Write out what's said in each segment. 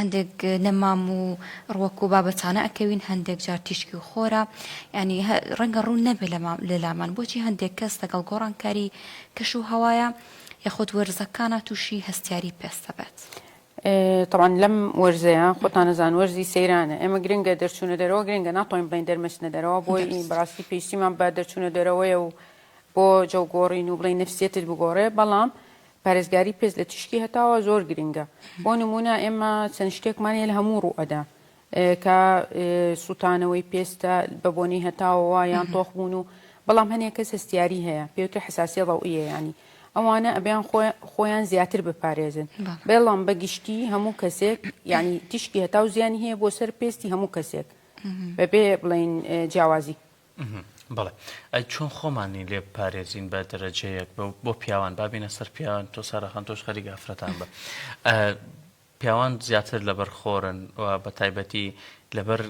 هەندێک نەمام و ڕوەک و بابەتانە ئەکەوین هەندێک جار تیشکی و خۆرە یانی ڕەنگە ڕوون نەبێ لە لامان بۆچی هەندێک کەس لەگەڵ گۆڕانکاری کەش و هەوایە یاخود وەرزەکانە تووشی هەستیاری پێست دەبێت. تەبعەن لەم وەرزەیە خۆتان ئەزان وەرزی سەیرانە ئێمە گرنگە دەرچوونە دەرەوە گرنگە ناتوانین بڵێین دەرمەچنە دەرەوە بۆی بەڕاستی پێویستیمان بە دەرچوونە دەرەوەیە و بۆ جەو گۆڕین و بڵێین نەفسیەتت بگۆڕێ بەڵام پارێزگاری پێست لە تیشکی هەتاوە زۆر گرنگە بۆ نمونە ئێمە چەند شتێکمان هەیە لە هەموو ڕوو ئەدا کە سوتانەوەی پێستە بە بۆنەی هەتاوەوە یان تۆخ بوون و بەڵام هەنێک کەس هەستیاری هەیە پێوترێ حساسیە ضوئیە یانی ئەوانە ئەبیان خۆیان زیاتر بپارێزن بەڵام بە گشتی هەموو کەسێک یانی تیشکی هەتاو زیانی هەیە بۆ سەر پێستی هەموو کەسێک بەبێ بڵین جیاوازی. بەڵێ ئەی چۆن خۆمانی لێ بپارێزین بە دەرەجەیەک بۆ پیاوان بابینە سەر پیاوان تۆ سارەخان تۆش خەریک ئافرەتان بە پیاوان زیاتر لەبەر خۆرن و بە تایبەتی لەبەر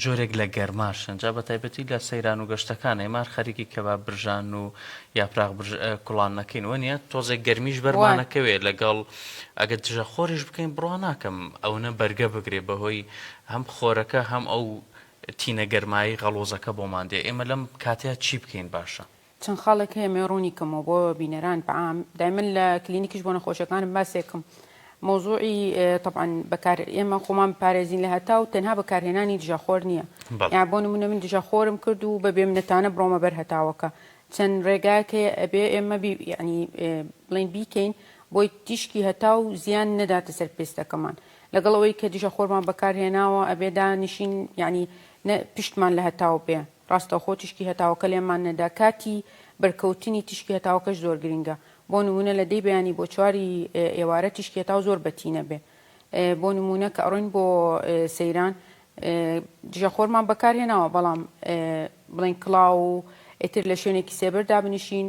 جۆرێک لە گەرماشن جا بە تایبەتی لە سەیران و گەشتەکان ئێمار خەریکی کەباب برژان و یاپراغ کوڵان نەکەین وە نیە تۆزێک گەرمیش بەرمانەکەوێ لەگەڵ ئەگەر دژە خۆریش بکەین بڕوا ناکەم ئەونە بەرگە بگرێ بەهۆی هەم خۆرەکە هەم ئەو تینە گەرمایی غەڵۆزەکە بۆمان دێ ئێمە لەم کاتەیا چی بکەین باشە؟ چەند خاڵێک هەیە ئەمەوێ ڕوونی کەمەوە بۆ بینەران بە عام دایمەن لە کلینیکیش بۆ نەخۆشەکانم باسێکم مەوزوعی تەبعەن بەکار ئێمە خۆمان بپارێزین لە هەتاو تەنها بەکارهێنانی دژەخۆر نییە یان بۆ نمونە من دژەخۆرم کرد و بە بێمنەتانە بڕۆمە بەر هەتاوەکە چەند ڕێگایەک هەیە ئەبێ ئێمە بی یعنی بڵێین بیکەین بۆی تیشکی هەتاو زیان نەداتە سەر پێستەکەمان لەگەڵ ئەوەی کە دژە خۆرمان بەکار هێناوە ئەبێ دانیشین یانی نە پشتمان لە هەتاو بێ ڕاستەوخۆ تیشکی هەتاوەکە لێمان نەدا کاتی بەرکەوتنی تیشکی هەتاوەکەش زۆر گرنگە بۆ نمونە لە دەی بەیانی بۆ چواری ئێوارە تیشکی هەتاو زۆر بەتینە بێ بۆ نمونە کە ئەڕۆین بۆ سەیران دژە خۆرمان بەکار هێناوە بەڵام بڵێن کڵاو و ئیتر لە شوێنێکی سێبەر دابنیشین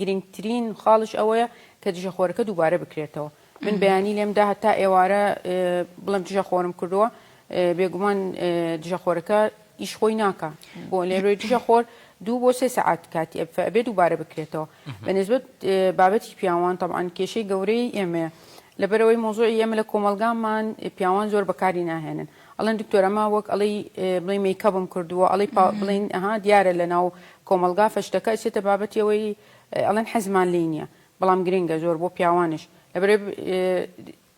گرنگترین خاڵش ئەوەیە کە دژە خۆرەکە دووبارە بکرێتەوە من بەیانی لێم دا هەتا ئێوارە بڵێم دژە خۆرم کردووە بێگومان دژە خۆرەکە ئیش خۆی ناکا بۆ لێرۆی دژە خۆر دوو بۆ سێ سەعات کاتی ئەبێ دووبارە بکرێتەوە بە نسبەت بابەتی پیاوان تەبعەن کێشەی گەورەی ئێمەیە لەبەرەوەی مۆزوعی ئێمە لە کۆمەڵگامان پیاوان زۆر بەکاری ناهێنن ئەڵێن دکتۆر ئەمە وەک ئەڵێی بڵێ مەیکەبم کردووە ئەڵێ بڵێن ئەها دیارە لە ناو کۆمەڵگا فەشتەکە ئەچێتە بابەتی ئەوەی ئەڵێن حەزمان لێی نییە بەڵام گرنگە زۆر بۆ پیاوانش لەبەرئ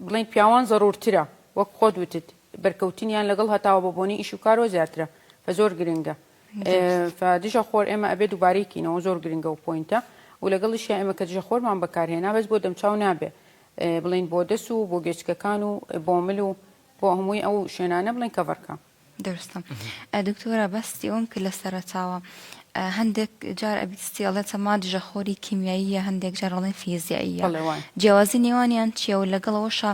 بڵێین پیاوان زەرورترە وەک خۆت وتت بەرکەوتنیان لەگەڵ هەتاوە بە بۆنەی ئیش و کارەوە زیاترە فە زۆر گرنگە فە دژە خۆر ئێمە ئەبێ دووبارەی کەینەوە زۆر گرنگە و point ە و لەگەڵیشیا ئێمە کە دژە خۆرمان بەکارهێنا بەس بۆ دەمچاو نابێ بڵێین بۆ دەس و بۆ گوێچکەکان و بۆ مل و بۆ هەمووی ئەو شوێنانە بڵێن cover کە. دروستە دکتۆرە باسی ئەوەم کرد لە سەرەتاوە هەندێک جار ئەبیستی ئەڵێ تەما دژەخۆری کیمیاییە هەندێک جار ئەڵێن فیزیاییە بەڵێ وایە. جیاوازی نێوانیان چییە و لەگەڵەوەشا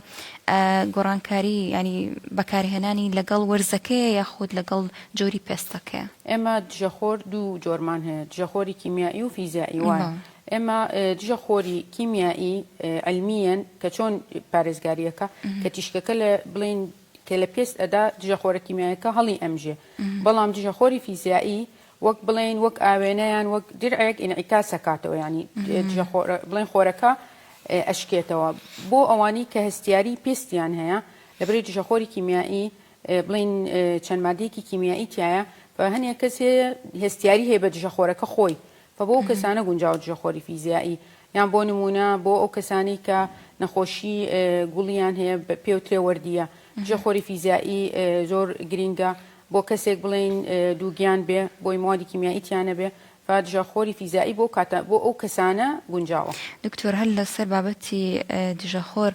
گۆڕانکاری ینی بەکارهێنانی لەگەڵ وەرزەکەیە یاخود لەگەڵ جۆری پێستەکەیە؟ ئێمە دژەخۆر دوو جۆرمان هەیە دژەخۆری کیمیایی و فیزیایی وایە ئێمە دژەخۆری کیمیایی عیلمیەن کە چۆن پارێزگاریەکە کە تیشکەکە لە بڵێین کە لە پێست ئەدا دژەخۆرە کیمیایەکە هەڵی ئەمژێ بەڵام دژەخۆری فیزیایی وەک بڵێین وەک ئاوێنە یان وەک درعێک ئینعیکاس ئەکاتەوە یانی دژەخۆرە بڵێن خۆرەکە ئەشکێتەوە بۆ ئەوانی کە هەستیاری پێستیان هەیە لەبەری دژەخۆری کیمیایی بڵێین چەند مادەیەکی کیمیایی تایە بە هەنێک کەس هەیە هەستیاری هەیە بە دژەخۆرەکە خۆی فە بۆ ئەو کەسانە گونجاوە دژەخۆری فیزیایی یان بۆ نموونە بۆ ئەو کەسانەی کە نەخۆشی گوڵیان هەیە پێوترێ وەردیە دژەخۆری فیزیایی زۆر گرینگە بۆ کەسێک بڵێین دووگیان بێ بۆی موادی کیمیایی تیا نەبێ فە دژەخۆری فیزیایی بۆ کاتە بۆ ئەو کەسانە گونجاوە. دکتۆر هەر لەسەر بابەتی دژەخۆر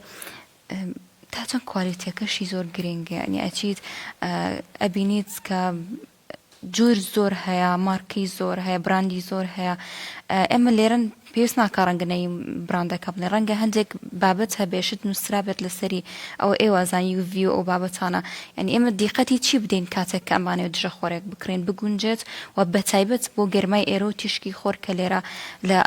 تا چەند کوالێتیەکەشی زۆر گرینگە یانی ئەچیت ئەبینیت کە جۆر زۆر هەیە مارکەی زۆر هەیە براندی زۆر هەیە ئێمە لێرەن پێویست ناکا ڕەنگە نەی براندەکە بڵێ ڕەنگە هەندێک بابەت هەبێ شت نووسرابێت لەسەری ئەوە ئێوازان UV و ئەو بابەتانە یعنی ئێمە دیقەتی چی بدەین کاتێک کە ئەمانەوێت دژە خۆرێک بکڕین بگونجێت و بەتایبەت بۆ گەرمای ئێرە و تیشکی خۆر کە لێرە لە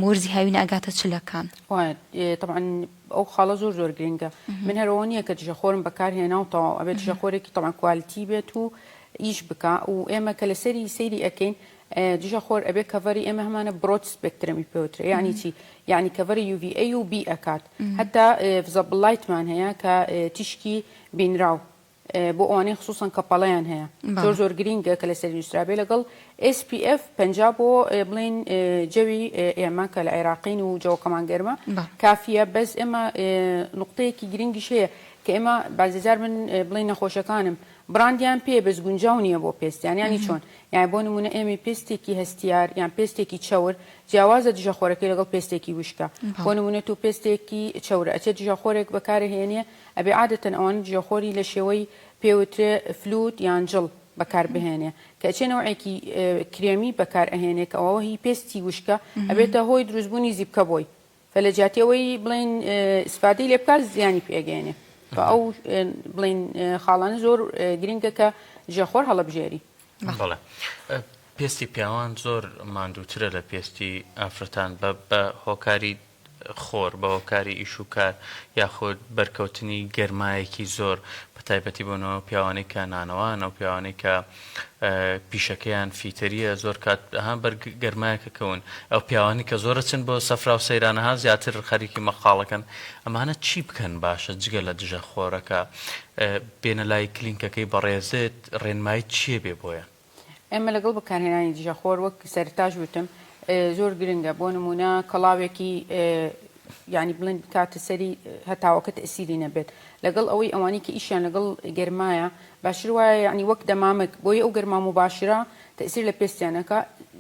وەرزی هاوینە ئەگاتە چلەکان. وایە تەبعەن ئەو خاڵە زۆر زۆر گرنگە من هەر ئەوە نییە کە دژەخۆرم بەکار هێنا و تەواو ئەبێت دژەخۆرێکی تەبعەن quality بێت و ئیش بکا و ئێمە کە لەسەری سەیری ئەکەین. دژە خۆر ئەبێ cover ی ئێمە هەمانە broad spectrum ی پێوترێ یعنی چی یعنی cover ی UVA و B ئەکات هەتا visible light مان هەیە کە تیشکی بینراو بۆ ئەوانەی خصوصا کە پەڵەیان هەیە زۆر زۆر گرینگە کە لەسەری نووسرابێ لەگەڵ SPF 50 بۆ بڵین جەوی ئێمە کە لە عێراقین و جەوەکەمان گەرمە کافیە بەس ئێمە نقطەیەکی گرنگیش هەیە کە ئێمە بازێجار من بڵین نەخۆشەکانم براندیان پێ بەس گونجاو نییە بۆ پێستیان یانی چۆن یانی بۆ نمونە ئێمەی پێستێکی هەستیار یان پێستێکی چەور جیاوازە دژەخۆرەکەی لەگەڵ پێستێکی وشکە بۆ نمونە تۆ پێستێکی چەورە ئەچێ دژەخۆرێک بەکارهێنێ ئەبێ عادەتەن ئەوانە دژەخۆری لە شێوەی پێوترێ fluid یان جڵ بەکار بهێنێ کە ئەچێ نەوعێکی کرێمی بەکار ئەهێنێ کە ئەوە هی پێستی وشکە ئەبێتە هۆی دروستبوونی زیپکە بۆی فە لە جیاتی ئەوەی بڵێین ئیسفادەی لێ بکات زیانی پێ ئەگەیەنێ فە ئەو بڵێین خاڵانە زۆر گرنگە کە دژەخۆر هەڵەبژێری. بەڵێ پێستی پیاوان زۆر ماندووترە لە پێستی ئافرەتان بە بە هۆکاری خۆر، بە هۆکاری ئیش و کار یاخود بەرکەوتنی گەرمایەکی زۆر بە تایبەتی بۆ نەوە پیاوانەی کە نانەوان ئەو پیاوانەی کە پیشەکەیان فیتەریە زۆر کات ها بەر گەرمایەکە کەون ئەو پیاوانی کە زۆرە چن بۆ سەفرا و سەیرانەها زیاتر خەریکی مەقاڵەکەن ئەمانە چی بکەن باشە جگە لە دژە خۆرەکە بێنە لای کلینکەکەی بەڕێزت ڕێنمایی چییە بێ بۆیان؟ ئێمە لەگەڵ بەکارهێنانی دژەخۆر وەک سەرتاش وتم زۆر گرنگە بۆ نمونە کەڵاوێکی یعنی بڵێن بکاتە سەری هەتاوەکە تەسیری نەبێت لەگەڵ ئەوەی ئەوانی کە ئیشیان لەگەڵ گەرمایە باشتر وایە یعنی وەک دەمامک بۆیە ئەو گەرما مباشرە تەسیر لە پێستیانەکە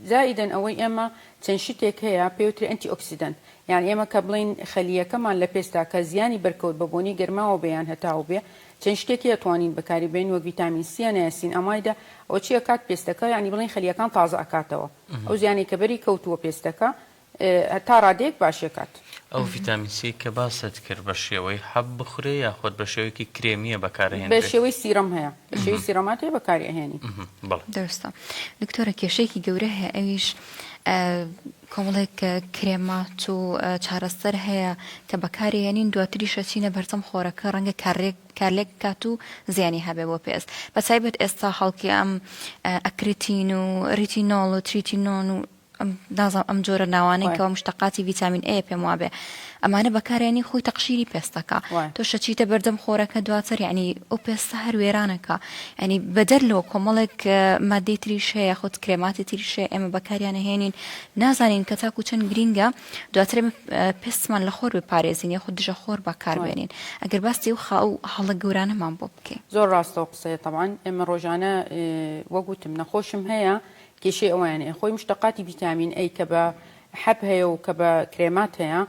زائیدەن ئەوەی ئێمە چەند شتێک هەیە پێوترێ antioxidant یان ئێمە کە بڵین خەلیەکەمان لە پێستا کە زیانی بەرکەوت بە بۆنی گەرماوە بێ یان هەتاو بێ چەند شتێک هەیە توانین بەکاری بێنین وەک ڤیتامین سیە niacinamide ە ئەوە چی ئەکات پێستەکە یانی بڵێین خەلیەکان تازە ئەکاتەوە ئەو زیانەی کە بەری کەوتووە پێستەکە تا ڕادەیەک باشی ئەکات. ئەو ڤیتامین سی کە باست کرد بە شێوەی حەب بخورێ یاخود بە شێوەیەکی کرێمیە بەکار بە ئەهێنرێ؟ شێوەی serum هەیە بە شێوەی serum ات هەیە بەکاری ئەهێنی. بەڵێ. دروستە دکتۆرە کێشەیەکی گەورە هەیە ئەویش کۆمەڵێک کرێمات و چارەسەر هەیە کە بەکاری هێنین دواتریش ئەچینە بەردەم خۆرەکە ڕەنگە کارلێک کارلێک بکات و زیانی هەبێ بۆ پێست بە تایبەت ئێستا خەڵکی ئەم acretin و retinol و tretinoin و نازانم ئەم جۆرە ناوانەی کەوا مشتەقاتی ڤیتامین ئەیە پێم وابێ ئەمانە بەکارێنی خۆی تەقشیری پێستەکە تۆ شەچیتە بەردەم خۆرەکە دواتر یعنی ئەو پێستە هەر وێرانەکە یعنی بەدەر لەوە کۆمەڵێک مادەی تریش هەیە خۆت کرێماتی تریش هەیە ئێمە بەکاریانە هێنین نازانین کە تاکو چەند گرینگە دواتر ئێمە پێستمان لە خۆر بپارێزین یاخود دژە خۆر بەکاربێنین ئەگەر باسی و خاو هەڵە گەورانەمان بۆ بکەی. زۆر ڕاستە ئەو قسەیە تەبعەن ئێمە ڕۆژانە وەک وتم نەخۆشم هەیە کێشەی ئەوەیان هەیە خۆی مشتەقاتی ڤیتامین ئەی کە بە حەب هەیە و کە بە کرێمات هەیە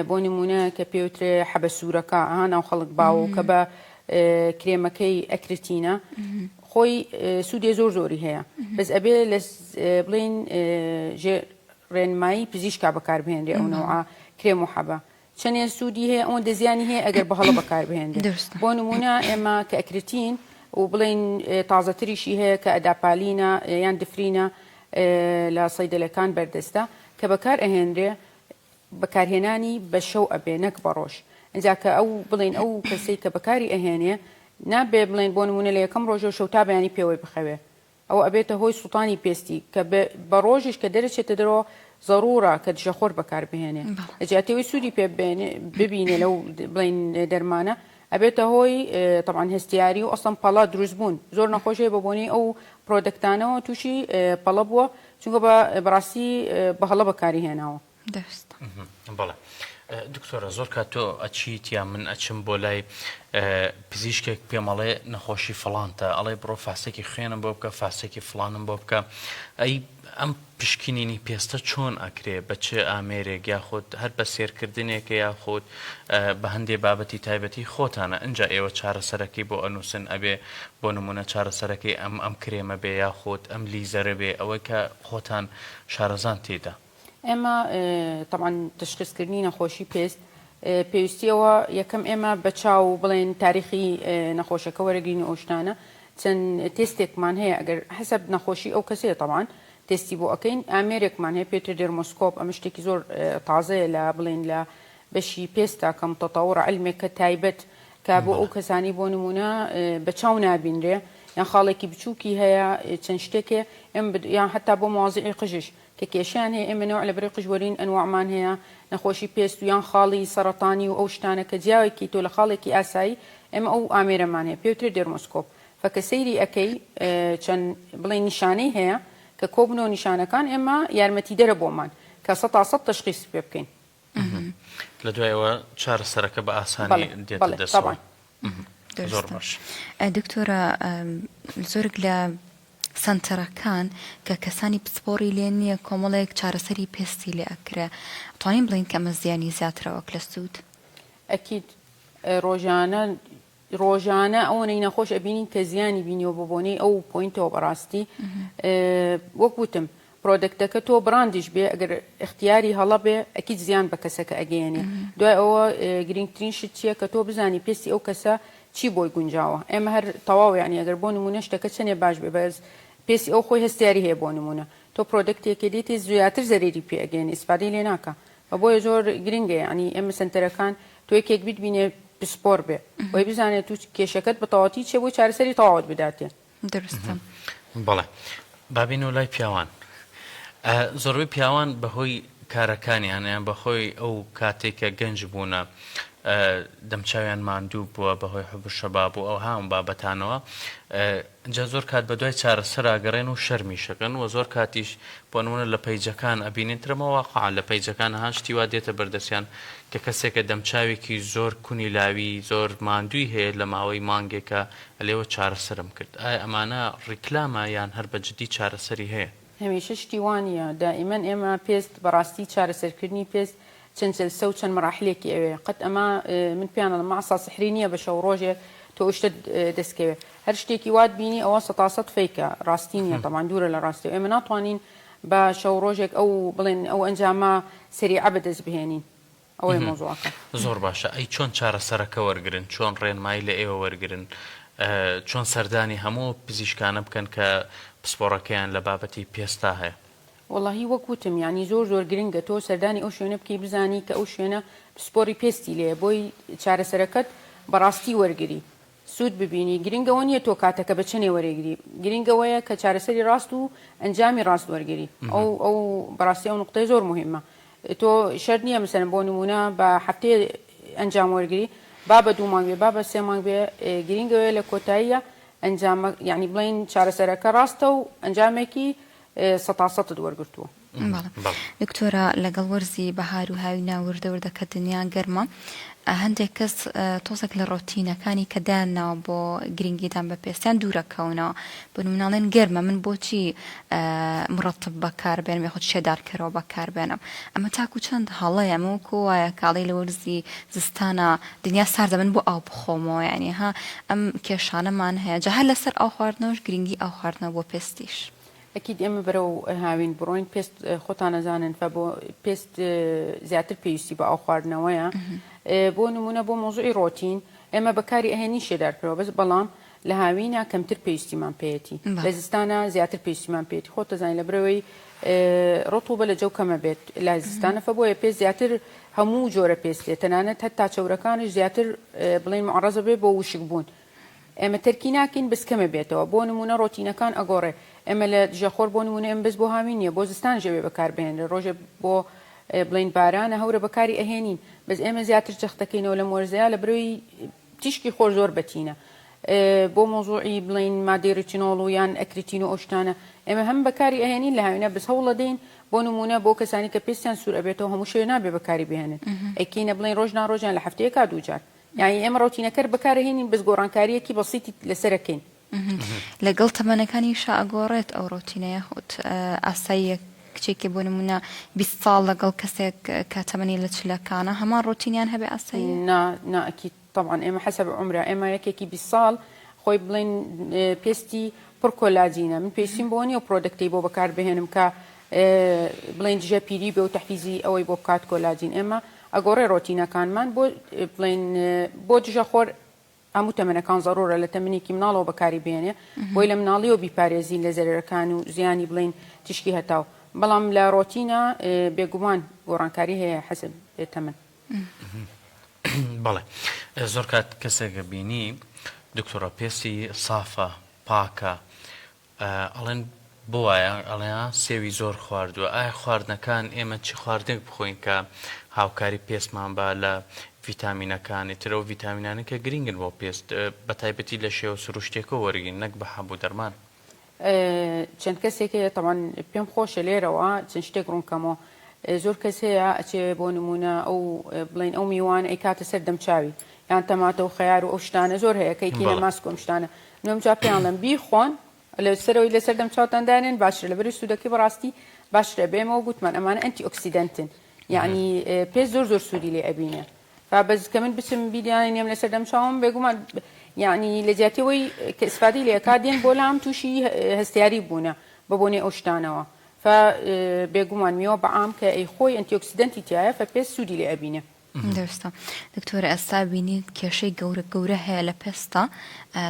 بۆ نمونە کە پێوترێ حەبە سوورەکە ها ناو خەڵک باوە و کە بە کرێمەکەی acretin ە خۆی سوودێ زۆر زۆری هەیە بەس ئەبێ لە بڵین ڕێنمایی پزیشکا بەکاربهێنرێ ئەو نەوعە کرێم و حەبە چەنێ سوودی هەیە ئەوەندە زیانی هەیە ئەگەر بە هەڵە بەکاربهێنرێت دروستە. بۆ نموونە ئێمە کە acretin و بڵێین تازەتریشی هەیە کە adapalene ە یان Differin ە لە سەیدەلەکان بەردەستە کە بەکار ئەهێنرێ بەکارهێنانی بە شەو ئەبێ نەک بە ڕۆژ ئینجا کە ئەو بڵێین ئەو کەسەی کە بەکاری ئەهێنێ نابێ بڵێین بۆ نموونە لە یەکەم ڕۆژەوە شەو تا بەیانی پێوەی بخەوێ ئەوە ئەبێتە هۆی سوتانی پێستی کە بە ڕۆژیش کە دەرەچێتە دەرەوە زەڕوڕە کە دژەخۆر بەکار بهێنێ لە جیاتی ئەوەی سوودی پێ ببینێ لەو بڵێین دەرمانە ئەبێتە هۆی تەبعەن هەستیاری و ئەسڵەن پەڵە دروست بوون زۆر نەخۆش هەیە بە بۆنەی ئەو product انەوە تووشی پەڵە بووە چونکە بە بەڕاستی بە هەڵە بەکاری هێناوە. دەست. بەڵێ دکتۆرە زۆر کات تۆ ئەچیت یا من ئەچم بۆ لای پزیشکێک پێم ئەڵێ نەخۆشی فڵانتە ئەڵێ بڕۆ فاسێکی خوێنم بۆ بکە فاسێکی فڵانم بۆ بکە ئەی ئەم پشکنینی پێستە چۆن ئەکرێ بە چ ئامێرێک یاخود هەر بە سێرکردنێکە یاخود بە هەندێ بابەتی تایبەتی خۆتانە ئینجا ئێوە چارەسەرەکەی بۆ ئەنووسن ئەبێ بۆ نمونە چارەسەرەکەی ئەم ئەم کرێمە بێ یاخود ئەم لیزەرە بێ ئەوەی کە خۆتان شارەزان تێیدا. ئێمە تەبعەن تەشخیس کردنی نەخۆشی پێست پێویستیەوە یەکەم ئێمە بە چاو بڵێن تاریخی نەخۆشەکە وەرەگرین و ئەو شتانە چەند تێستێکمان هەیە ئەگەر حەسەب نەخۆشی ئەو کەسەیە تەبعەن تێستی بۆ ئەکەین ئامێرێکمان هەیە پێتر dermoscope ئەمە شتێکی زۆر تازەیە لە بڵێن لە بەشی پێستا کە متەتەوڕە عیلمێکە تایبەت کە بۆ ئەو کەسانی بۆ نمونە بە چاو نابینرێ. یان خاڵێکی بچووکی هەیە چەند شتێک هەیە ئێمە یان حتا بۆ مواضیعی قژش کە کێشەیان هەیە ئێمە نەوع لە بەری قژ وەرین ئەنواعمان هەیە نەخۆشی پێست و یان خاڵی سەڕەتانی و ئەو شتانە کە جیاوێکی تۆ لە خاڵێکی ئاسایی ئێمە ئەو ئامێرەمان هەیە پێوترێ dermoscope فە کە سەیری ئەکەی چەند بڵێین نیشانەی هەیە کە کۆبنەوە نیشانەکان ئێمە یارمەتیدەرە بۆمان کە سەتا سەد تەشخیسی پێ بکەین. لە دوای ئەوە چارەسەرەکە بە ئاسانی دێتە دەستەوە. زۆر باش. دکتۆرە زۆرێک لە سەنتەرەکان کە کەسانی پسپۆڕی لێ نییە کۆمەڵێک چارەسەری پێستی لێ ئەکرێ ئەتوانین بڵێین کە ئەمە زیانی زیاترە وەک لە سوود؟ ئەکید ڕۆژانە ڕۆژانە ئەوەنەی نەخۆش ئەبینین کە زیانی بینیوە بە بۆنەی ئەو point ەوە بەڕاستی وەک وتم product ەکە تۆ brand یش بێ ئەگەر اختیاری هەڵە بێ ئەکید زیان بە کەسەکە ئەگەیەنێ دوای ئەوە گرنگترین شت چییە کە تۆ بزانی پێستی ئەو کەسە چی بۆی گونجاوە ئێمە هەر تەواو یعنی ئەگەر بۆ نمونە شتەکە چەنێ باش بێ بەس پێستی ئەو خۆی هەستیاری هەیە بۆ نمونە تۆ product ێکی دێتی زیاتر زەرەری پێ ئەگەیەنێ ئیسفادەی لێ ناکا بۆیە زۆر گرنگە یانی ئێمە سەنتەرەکان تۆ یەکێک بتبینێ پسپۆر بێ بۆی بزانێت تو کێشەکەت بە تەواوەتی چیە بۆی چارەسەری تەواوت بداتێ. دروستە. بەڵێ با بێینەوە لای پیاوان زۆربەی پیاوان بەهۆی کارەکانیان یان بەخۆی ئەو کاتێک کە گەنج بوونە دەمچاویان ماندوو بووە بەهۆی حب شەباب و ئەوها ئەم بابەتانەوە جا زۆر کات بەدوای چارەسەرا گەڕێن و شەرمیشەکەن وە زۆر کاتیش بۆ نمونە لە پەیجەکان ئەبینین ترەمە واقعە لە پەیجەکان ها شتی وا دێتە بەردەستیان کە کەسێکە دەمچاوێکی زۆر کونی لاوی زۆر ماندووی هەیە لە ماوەی مانگێکە ئەلێوە چارەسەرم کرد ئایا ئەمانە ڕیکلامە یان هەر بە جدی چارەسەری هەیە؟ هەمیشە شتی وا نییە دائیمەن ئێمە پێست بەڕاستی چارەسەرکردنی پێست چەند جەلسە و چەند مەراحلێکی ئەوێ قەت ئەمە من پێیان ئەڵێم عەسا سحری نییە بە شەو ڕۆژێک تۆ ئەو شتەت دەست کەوێ هەر شتێکی وات بینی ئەوە سەتاسەد fake ە ڕاستی نییە تەبعەن دوورە لە ڕاستی ئێمە ناتوانین بە شەو ڕۆژێک ئەو بڵێن ئەو ئەنجامە سەریعە بەدەست بهێنین ئەوەیە مەوزوعەکە. زۆر باشە ئەی چۆن چارەسەرەکە وەرگرن چۆن ڕێنمایی لە ئێوە وەرگرن چۆن سەردانی هەموو پزیشکانە بکەن کە پسپۆڕەکەیان لە بابەتی پێستا هەیە؟ وەڵاهی وەک وتم یانی زۆر زۆر گرنگە تۆ سەردانی ئەو شوێنە بکەی بزانی کە ئەو شوێنە پسپۆری پێستی لێیە بۆی چارەسەرەکەت بەڕاستی وەرگری سوود ببینی گرنگ ئەوە نییە تۆ کاتەکە بە چەنێ وەرێگری گرنگ ئەوەیە کە چارەسەری ڕاست و ئەنجامی ڕاست وەرگری ئەو ئەو بەڕاستی ئەو نقطەیە زۆر مهمە تۆ شەرت نییە مثلەن بۆ نمونە بە هەفتەیە ئەنجام وەرگری با بە دوو مانگ بێ با بە سێ مانگ بێ گرنگ ئەوەیە لە کۆتاییە ئەنجامە یعنی بڵێین چارەسەرەکە ڕاستە و ئەنجامێکی سەتا سەتت وەرگرتووە. بەڵێ دکتۆرە لەگەڵ وەرزی بەهار و هاوینا وردە وردە کە دنیا گەرمە هەندێک کەس تۆزێک لە ڕۆتینەکانی کە دایانناوە بۆ گرنگیدان بە پێستیان دوورەکەونەوە بۆ نمونە ئەڵێن گەرمە من بۆچی مڕەتب بەکار بێنم یاخود شێدارکەرەوە بەکار بێنم ئەمە تاکو چەند هەڵەیە ئەمە وەکو وایە کاڵی لە وەرزی زستانە دنیا ساردە من بۆ ئاو بخۆمەوە یعنی ها ئەم کێشانەمان هەیە جا هەر لەسەر ئاو خواردنەوەش گرنگی ئاو خواردنەوە بۆ پێستیش. ئەکید ئێمە بەرەو هاوین بڕۆین پێست خۆتان ئەزانن فە بۆ پێست زیاتر پێویستی بە ئاو خواردنەوەیە بۆ نمونە بۆ مۆزوعی ڕۆتین ئێمە بەکاری ئەهێنین شێدارکەرەوە بەس بەڵام لە هاوینە کەمتر پێویستیمان پێیەتی لە زستانە زیاتر پێویستیمان پێیەتی خۆت دەزانین لە برەوەی ڕتوبە لە جەو کەمە بێت لە زستانە فە بۆیە پێست زیاتر هەموو جۆرە پێستێ تەنانەت هەتا چەورەکانش زیاتر بڵێن معڕەزە بێ بۆ وشک بوون ئێمە تەرکی ناکەین بەس کەمە بێتەوە بۆ نمونە ڕۆتینەکان ئەگۆڕێ ئێمە لە دژەخۆر بۆ نمونە ئێمە بەس بۆ هاوین نیە بۆ زستانیش ئەبێ بەکار بهێنرێ ڕۆژێ بۆ بڵێین بارانە هەورە بەکاری ئەهێنین بەس ئێمە زیاتر جەخت دەکەینەوە لەم وەرزەیا لە برۆی تیشکی خۆر زۆر بەتینە بۆ مۆزوعی بڵێین مادەی ڕیتینۆڵ و یان ئەکریتین و ئەو شتانە ئێمە هەم بەکاری ئەهێنین لە هاوینە بەس هەوڵەدەین بۆ نمونە بۆ کەسانی کە پێستیان سوور ئەبێتەوە هەموو شەوێ نابێ بەکاری بهێنن ئەیکەینە بڵێین ڕۆژ نا ڕۆژیان لە هەفتەیەکا دووجار یانی ئێمە ڕۆتینەکەر بەکارەهێنین بەس گۆڕانکاریەکی بەسیتی لەسەرەکەین. لەگەڵ تەمەنەکانیشا ئەگۆڕێت ئەو ڕۆتینە یاخود ئاساییە کچێکی بۆ نمونە 20 ساڵ لەگەڵ کەسێک کە تەمەنی لە چلەکانە هەمان ڕۆتینیان هەبێ ئاساییە؟ نا نا ئەکید تەبعەن ئێمە حەسەب عومرە ئێمە یەکێکی 20 ساڵ خۆی بڵێن پێستی پڕ کۆلاجینە من پێویستیم بەوە نییە product ەی بۆ بەکار بهێنم کە بڵێن دژە پیری بێ و تەحفیزی ئەوەی بۆ بکات کۆلاجین ئێمە ئەگۆڕێ ڕۆتینەکانمان بۆ بڵێن بۆ دژە خۆر هەموو تەمەنەکان زەڕورە لە تەمنێکی مناڵەوە بەکاری بێنێ بۆی لە مناڵیەوە بیپارێزین لە زەرەرەکان و زیانی بڵێن تیشکی هەتاو بەڵام لە ڕۆتینە بێگومان گۆڕانکاری هەیە حەسەب تەمەن. بەڵێ زۆر کات کەسێکە بینی دکتۆرە پێستی سافە. پاکە ئەڵێن بۆ وایە ئەڵێ سێوی زۆر خواردووە ئایا خواردنەکان ئێمە چی خواردنێک بخۆین کە هاوکاری پێستمان با لە ڤیتامینەکانی تر ئەو ڤیتامینانەی کە گرینگن بۆ پێست بە تایبەتی لە شێوە سروشتیەکە وەرگین نەک بە حەب و دەرمان. چەند کەسێک هەیە تەبعەن پێم خۆشە لێرەوە چەند شتێک ڕوون کەمەوە زۆر کەس هەیە ئەچێ بۆ نمونە ئەو بڵین ئەو میوان ئەیکاتە سەر دەمچاوی یان تەماتە و خەیار و ئەو شتانە زۆر هەیە کەیکینە ماسک و ئەم شتانە نۆم جا پێیان ڵێم بیخۆن لەسەرەوەی لەسەر دەمچاوتان دانێن باشترە لەبەری سوودەکەی بەڕاستی باشترە بێمەوە گوتمان ئەمانە antioxidant ن یعنی پێ زۆر زۆر سوودی لێ ئەبینێ با بەس کە من بچم بیدانێم لەسەر دەمچاوم بێگومان یعنی لە جیاتی ئەوەی کە ئیسفادەی لێ ئەکات دێن بۆ لام تووشی هەستیاری بوونە بە بۆنەی ئەو شتانەوە ف بێگومان میوە بە عام کە ئەی خۆی antioxidant ی تایە ف پێست سوودی لێ ئەبینێ. دروستە دکتۆر ئێستا بینیت کێشەی گەورە گەورە هەیە لە پێستا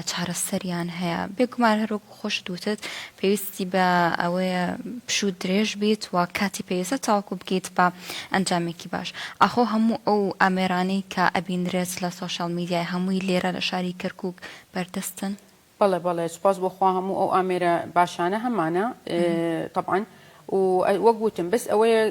چارەسەریان هەیە بێگومان هەر وەکو خۆشت وتت پێویستی بە ئەوەیە پشوو درێژ بیت و کاتی پێویستە تاوەکو بگەیت بە ئەنجامێکی باش ئاخۆ هەموو ئەو ئامێرانەی کە ئەبینرێت لە سۆشیال میدیای هەمووی لێرە لە شاری کەرکوک بەردەستن؟ بەڵێ بەڵێ سوپاس بۆ خوا هەموو ئەو ئامێرە باشانە هەمانە تەبعەن و وەک وتم بەس ئەوەیە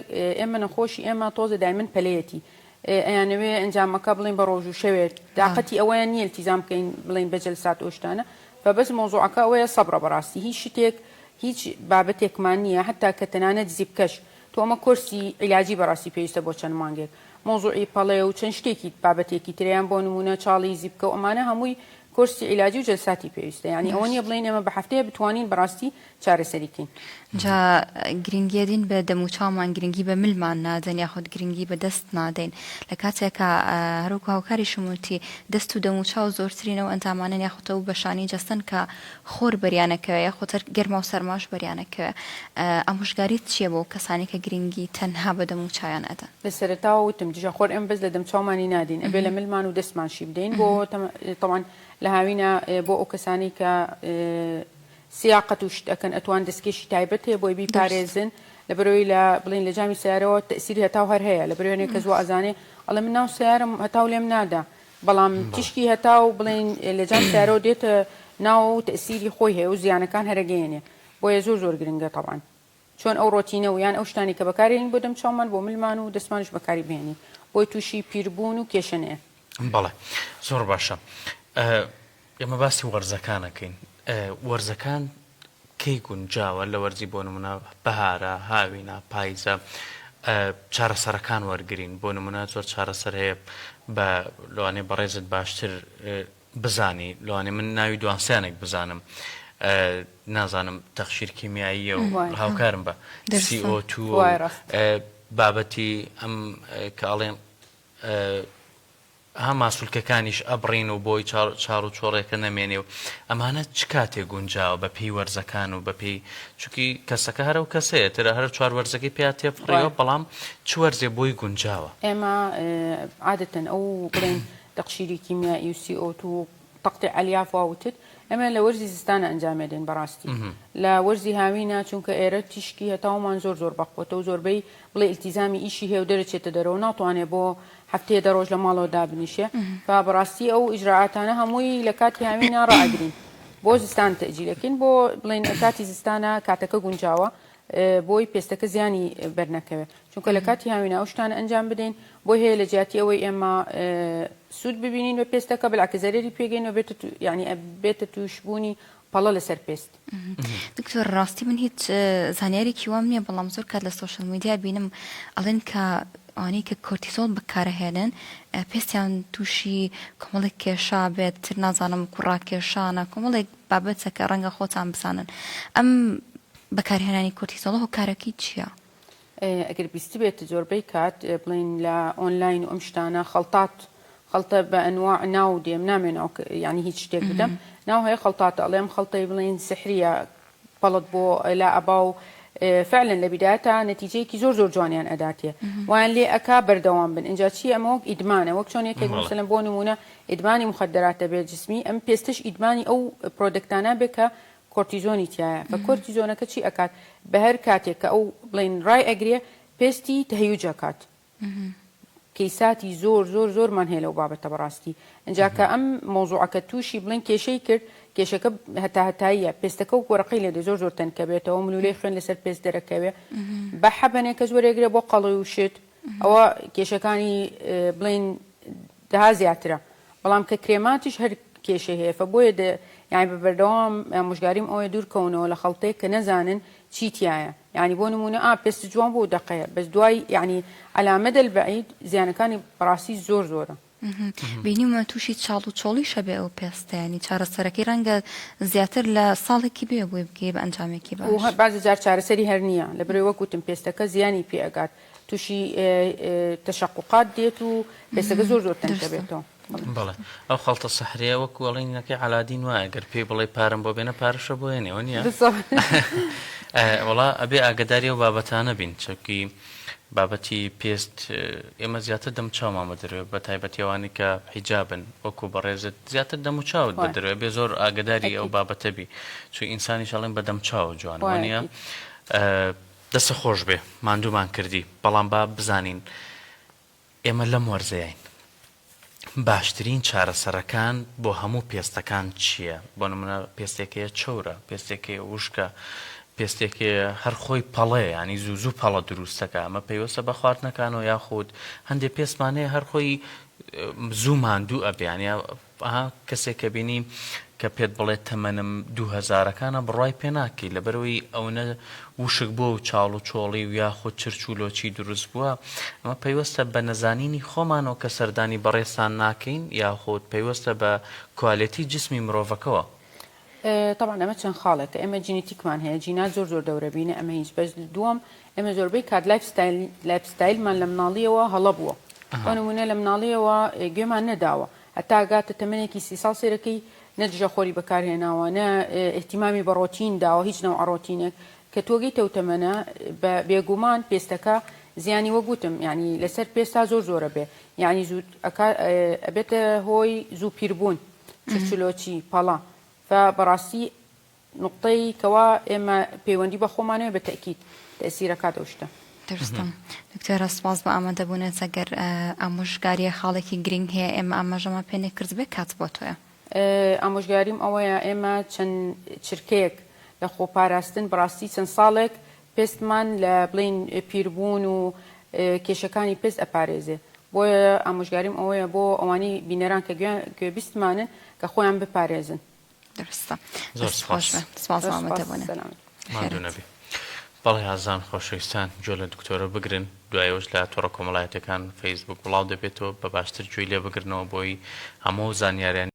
ئێمە نەخۆشی ئێمە تۆزە دایمن پەلەیەتی ئەیانەوێ ئەنجامەکە بڵێن بە ڕۆژ و شەوێت داقەتی ئەوەیان نییە التیزام بکەین بڵێن بە جەلسات ئەو شتانە فبەس مەوزوعەکە ئەوەیە سەبرە بەڕاستی هیچ شتێک هیچ بابەتێکمان نییە حتا کە تەنانەت زیپکەش تۆ ئەمە کۆرسی عیلاجی بەڕاستی پێویستە بۆ چەند مانگێک مەوزوعی پەڵێ و چەند شتێکی بابەتێکی ترەیان بۆ نمونە چاڵی زیپکە و ئەمانە هەمووی کۆرسی عیلاجی و جەلساتی پێویستە یانی ئەوە نیە بڵێین ئێمە بە هەفتەیە بتوانین بەڕاستی چارەسەری کەین. جا گرنگیەدین بە دەموچاومان گرنگی بە ملمان نادەن یاخود گرنگی بە دەست نادەین لە کاتێکا هەروەکو هاوکاریشم وتی دەست و دەموچاو زۆرترین ئەو ئەندامانەن یاخود ئەو بەشانەی جەستەن کە خۆر بەریانەکەوێ یاخود هەر گەرما و سەرماش بەریانەکەوێ ئامۆژگاریت چیە بۆ کەسانی کە گرنگی تەنها بە دەموچاویان ئەدەن؟ لە سەرەتاوە وتم دژە خۆر ئێمە بەس لە دەمچاومانی نادەین ئەبێ لە ملمان و دەستمانشی بدەین بۆ تەوان لە هاوینە بۆ ئەو کەسانەی کە سیاقەت و شت ئەکەن ئەتوان دەستکێشی تایبەت هەیە بۆی بیپارێزن لەبەرەوەی لە بڵین لە جامی سیارەوە تەسیری هەتاو هەر هەیە لە بەرەوێنێک کەس وا ئەزانێ ئەڵێ من ناو سیارم هەتاو لێم نادا بەڵام تیشکی هەتاو بڵین لە جام سیارەوە دێتە ناو و تەسیری خۆی هەیە و زیانەکان هەرەگەیەنێ بۆیە زۆر زۆر گرنگە تەبعەن چۆن ئەو ڕۆتینە و یان ئەو شتانەی کە بەکارێنین بۆ دەمچاومان بۆ ملمان و دەستمانیش بەکاری بهێنین بۆی تووشی پیربوون و کێشە نەیەن. بەڵێ زۆر باشە ئێمە باسی وەرزەکان ئەکەین وەرزەکان کەی گونجاوە لە وەرزی بۆ نمونە بەهارە هاوینە پایزە چارەسەرەکان وەرگین بۆ نمونە زۆر چارەسەر هەیە بە لەوانەیە بەڕێزت باشتر بزانی لەوانەیە من ناوی دوانسیانێک بزانم نازانم تەخشیر کیمیاییە و هاوکارم بە CO2 بابەتی ئەم کە ئەڵێن ها ماسولکەکانیش ئەبڕین و بۆی چاڕ و چۆڕێکە نەمێنێ و ئەمانە چ کاتێ گونجاوە بە پێی وەرزەکان و بە پێی چونکی کەسەکە هەرەو کەسەیە ترە هەر چوار وەرزەکەی پیا تێپڕیوە بەڵام چ وەرزێ بۆی گونجاوە؟ ئێمە عادەتەن ئەو بڵێن تەقشیری کیمیائی و CO2 و تقطیع الیاف وا وتت ئێمە لە وەرزی زستانە ئەنجامێ دەین بەڕاستی لە وەرزی هاوینە چونکە ئێرە تیشکی هەتاومان زۆر زۆر بەقوەتە و زۆربەی بڵێ ئیلتیزامی ئیشی هەیە و دەرەچێتە دەرەوە ناتوانێ بۆ هەفتەیە دە ڕۆژ لە ماڵەوە دابنیشێ فا بەڕاستی ئەو ئیجرائاتانە هەمووی لە کاتی هاوینە ڕائەگرین بۆ زستان تەئجیلەکەین بۆ بڵێن کاتی زستانە کاتەکە گونجاوە بۆی پێستەکە زیانی بەرنەکەوێ چونکە لە کاتی هاوینە ئەو شتانە ئەنجام بدەین بۆی هەیە لە جیاتی ئەوەی ئێمە سوود ببینین بە پێستەکە بەلعکە زەرەری پێگەین و بێتە یعنی بێتە تووشبوونی پەڵە لەسەر پێست. دکتۆر ڕاستی من هیچ زانیارێکی وام نییە بەڵام زۆر کات لە سۆشیال میدیا بینم ئەڵێن کە ئەوانەی کە کۆرتیزۆڵ بەکارەهێنن پێستیان تووشی کۆمەڵێک کێشا بێت تر نازانم کوڕاکێشانە کۆمەڵێک بابەتە کە ڕەنگە خۆتان بزانن ئەم بەکارهێنانی کۆرتیزۆڵە هۆکارەکەی چییە؟ ئەگەر بیستبێت زۆربەی کات بڵێین لە ئۆنلاین و ئەم شتانە خەڵتات خەڵتە بە ئەنواع ناو دێم نامێ ناو یعنی هیچ شتێک بدەم ناو هەیە خەڵتاتە ئەڵێم خەڵتەی بڵێین سحریە پەڵت بۆ لا ئەبا و فعلا لە بیدایەتا نەتیجەیەکی زۆر زۆر جوانیان ئەداتێ وایان لێ ئەکا بەردەوام بن ئینجا چی ئەمە وەک ئیدمانە وەک چۆن یەکێک مثلەن بۆ نمونە ئیدمانی مخدراتە بێ جسمی ئەم پێستش ئیدمانی ئەو product انە بێ کە کۆرتیزۆنی تیایە فە کۆرتیزۆنەکە چی ئەکات بە هەر کاتێک کە ئەو بڵێین ڕای ئەگرێ پێستی تهیج ئەکات. کەیساتی زۆر زۆر زۆرمان هەیە لەو بابەتە بەڕاستی ئینجا کە ئەم مەوزوعەکە تووشی بڵێن کێشەی کرد کێشەکە هەتا هەتاییە پێستەکە وەک وەرەقەی لێ دێ زۆر زۆر تەنکە بێتەوە ملولەی خوێن لەسەر پێست دەرەکەوێ بە حەبەنێ کەس وەرێگرێ بۆ قەڵی و شت ئەوە کێشەکانی بڵێن دەها زیاترە بەڵام کە کرێماتیش هەر کێشەی هەیە فە بۆیە دە یانی بە بەردەوام ئامۆژگاریم ئەوەیە دوور کەونەوە لە خەڵتێک کە نەزانن چی تیایە یانی بۆ نموونە ئا پێست جوان بوو دەقەیە بەس دوای یانی علی مدى البعید زیانەکانی بەڕاستی زۆر زۆرە. بینیومە تووشی چاڵ و چۆڵیش ئەبێ ئەو پێستە یانی چارەسەرەکەی ڕەنگە زیاتر لە ساڵێکی بێ بۆی بگەی بە ئەنجامێکی باش. و بەعزێ جار چارەسەری هەر نییە لەبەرئەوەی وەک وتم پێستەکە زیانی پێ ئەگات تووشی تەشەقوقات دێت و پێستەکە زۆر زۆر تەنک دەبێتەوە. بەڵێ ئەو خەڵتە سەحرەیە وەکو ئەڵێنەکەی عەلادین وایە گەر پێی بڵێ پارەم بۆ بێنە پارەشە بۆ هێنێ وە نییە؟ وەڵا ئەبێ ئاگداری ئەو بابەتانە بین چەکی بابەتی پێست ئێمە زیاتر دەم چاومان بە دەروێ بە تایبەتی ئەوانەی کە حیجابن وەکو بەڕێزت زیاتر دەم و چاوت بە دەروێ بێ زۆر ئاگداری ئەو بابەتە بی چون ئینسانیش ئەڵێن بە دەم چاوە جوانە وە نییە؟ دەستت خۆش بێ ماندوومان کردی بەڵام با بزانین ئێمە لەم وەرزەین باشترین چارەسەرەکان بۆ هەموو پێستەکان چییە؟ بۆ نمونە پێستێک هەیە چەورە، پێستێک هەیە وشکە، پێستێک هەیە هەر خۆی پەڵەیە یانی زوو زوو پەڵە دروست دەکا ئەمە پەیوەستە بە خواردنەکانەوە یاخود هەندێک پێستمان هەیە هەر خۆی زوو ماندوو ئەبێ یانی ئەها کەسێک کە بینی کە پێت بڵێت تەمەنم دوو هەزارەکانە بڕوای پێ ناکەی لەبەرئەوەی ئەونە وشک بووە و چاڵ و چۆڵی و یاخود چرچ و لۆچی دروست بووە ئەمە پەیوەستە بە نەزانینی خۆمانەوە کە سەردانی بەڕێزتان ناکەین یاخود پەیوەستە بە کوالێتی جسمی مرۆڤەکەوە؟ تەبعەن ئەمە چەند خاڵێکە ئێمە جینیتیکمان هەیە جینات زۆر زۆر دەورە بینە ئەمە هیچ بەس دووەم ئێمە زۆربەی کات life style life style مان لە مناڵیەوە هەڵە بووە بۆ نمونە لە مناڵیەوە گوێمان نەداوە هەتا گاتە تەمەنێکی سی ساڵ سێرەکەی نە دژەخۆری بەکارهێناوە نە ئیهتیمامی بە ڕۆتین داوە هیچ نەوعە ڕۆتینێک کە تۆ گەیتە ئەو تەمەنە بە بێگومان پێستەکە زیانی وەک وتم یانی لەسەر پێستا زۆر زۆرە بێ یانی زوو ئەکا ئەبێتە هۆی زوو پیربوون چرچلۆچی پەڵە فە بەڕاستی نوقتەی کەوا ئێمە پەیوەندی بە خۆمانەوە بە تەئکید تەئسیر ئەکات ئەو شتە. دروستە دکتۆرە سپاس بۆ ئامادەبوونت ئەگەر ئامۆژگاریە خاڵێکی گرنگ هەیە ئێمە ئاماژەمان پێ نەکردبێ کات بۆ تۆیە. ئامۆژگاریم ئەوەیە ئێمە چەند چرکەیەک لە خۆپاراستن بەڕاستی چەند ساڵێک پێستمان لە بڵێین پیربوون و کێشەکانی پێست ئەپارێزێ بۆیە ئامۆژگاریم ئەوەیە بۆ ئەوانەی بینەران کە گوێبیستمانن کە خۆیان بپارێزن. دروستە زۆر سپاس سپاس ئامادەبوونت. ماندوو نەبی. بەڵێ ئازیزان خۆشەویستان گوێ لە دکتۆرە بگرن دوایەوەش لە تۆڕە کۆمەڵایەتیەکان فەیسبوک بڵاو دەبێتەوە بە باشتر گوێی لێ بگرنەوە بۆی هەموو زانیاریانی.